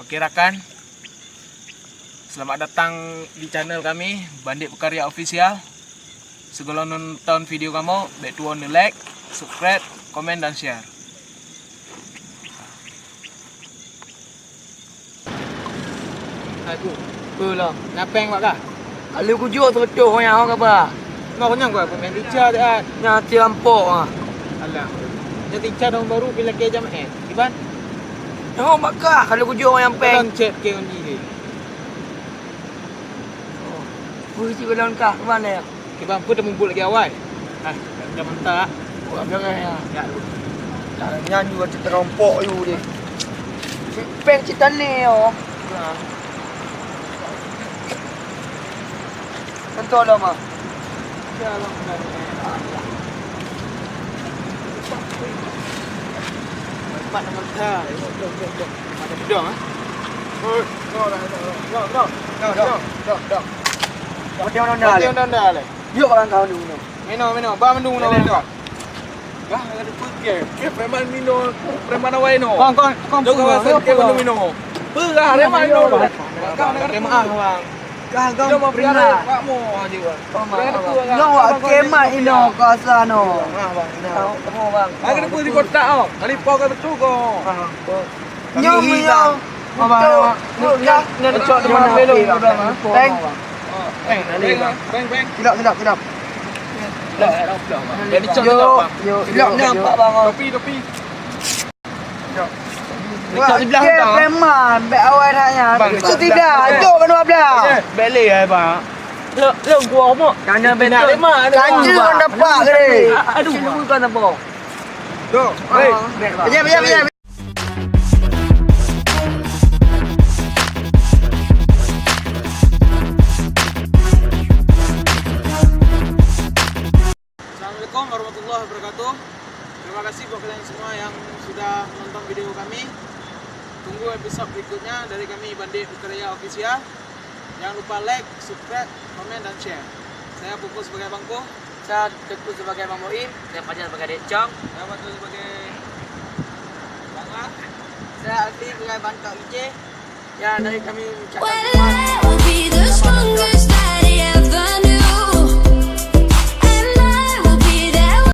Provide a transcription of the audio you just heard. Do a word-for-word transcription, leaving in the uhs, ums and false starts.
Oke rakan, selamat datang di channel kami, Bandit Berkarya Official. Sigohlom nonton video kamoe, bèk tuwo neu-like, subscribe, komen dan share. Aku, peue lom? Na péng bak kah? Ka lheueh kujok seureutôh nyang ho kaba. Nyoe nyang gua peumain bica dak. Nyang até rampok ah. Alah. Jadi ica dong baru pih lakèe jam eh. Iban. Nyoe bak kah, ka lheueh kujok nyang péng. Dalam chat ke undi ke. Oh. Beuh cit balon kah, keuban lé? Keuban peue teumubuet lagèe awai? Ah, macam mantap. Buat perangai ah. Ya. Nyan juga cit terompok you deh. Si péng cit tane oh. Contoh lah mah. Empat nama kita. Ada bedong ah. Oi, no, no, no, no, no, no, no, no, no. Mati undang-undang Mati leh. Undang-undang leh. Yuk orang kau ni, no. Meno, meno. Ba mendung, meno, meno. Dah, ada pergi. Eh, preman mino, preman awai no. Kong, kong, kong, Jauh kawasan ke mano mino. Perah, preman mino. Kong, kong, kong, kong, kong. Kah gam Dia mau pernah. Pelihara pak mo aja, Bang. Oh, mak, Jangan abang. Lupa, Nyoh wak abang, kemat abang. Ino kuasa no. Ah, bang. Nah. Tahu, tahu, bang. Lagi depan di kotak oh. Kali pau ke betul kau. Ah, bang. Nyoh Kami meunyoe hilang. Abang, untuk abang. Nyoh, nyoh, nyoh, nyoh, nyoh, nyoh, nyoh, nyoh, nyoh, nyoh. Peng. Oh, peng, peng, peng, peng. Silap, silap, silap. Silap, silap, silap, bang. Jadi cok Yo, silap, bang. Yo, silap, yo. Nampak, bang. Kopi, kopi. Wah, sebelah okey, bang. Preman, bèk awai that nyan. Bang, Setidak, sebelah. Jok keu dua belas. Okey. Bèk lé, eh, bang. Lo, lo, gua mok. Tanya betul. Nak lima, ada Tanya dua. Orang dapat ke ni? Aduh, sini pun kau nampak. Jom, hei. Pejam, pejam, pejam. Assalamualaikum warahmatullahi wabarakatuh. Terima kasih buat kalian semua yang sudah menonton video kami. Tunggu episod berikutnya dari kami, Bandit Berkarya Official. Jangan lupa like, subscribe, komen, dan share. Saya Pupu sebagai Bang Poh. Saya Teku sebagai Bang Boim. Saya Fajar sebagai Dek Cong. Saya Fatul sebagai Bang Ah. Saya Alfi sebagai Bang Tok Ije. Ya, dari kami ucapkan Whether selamat. I will be the strongest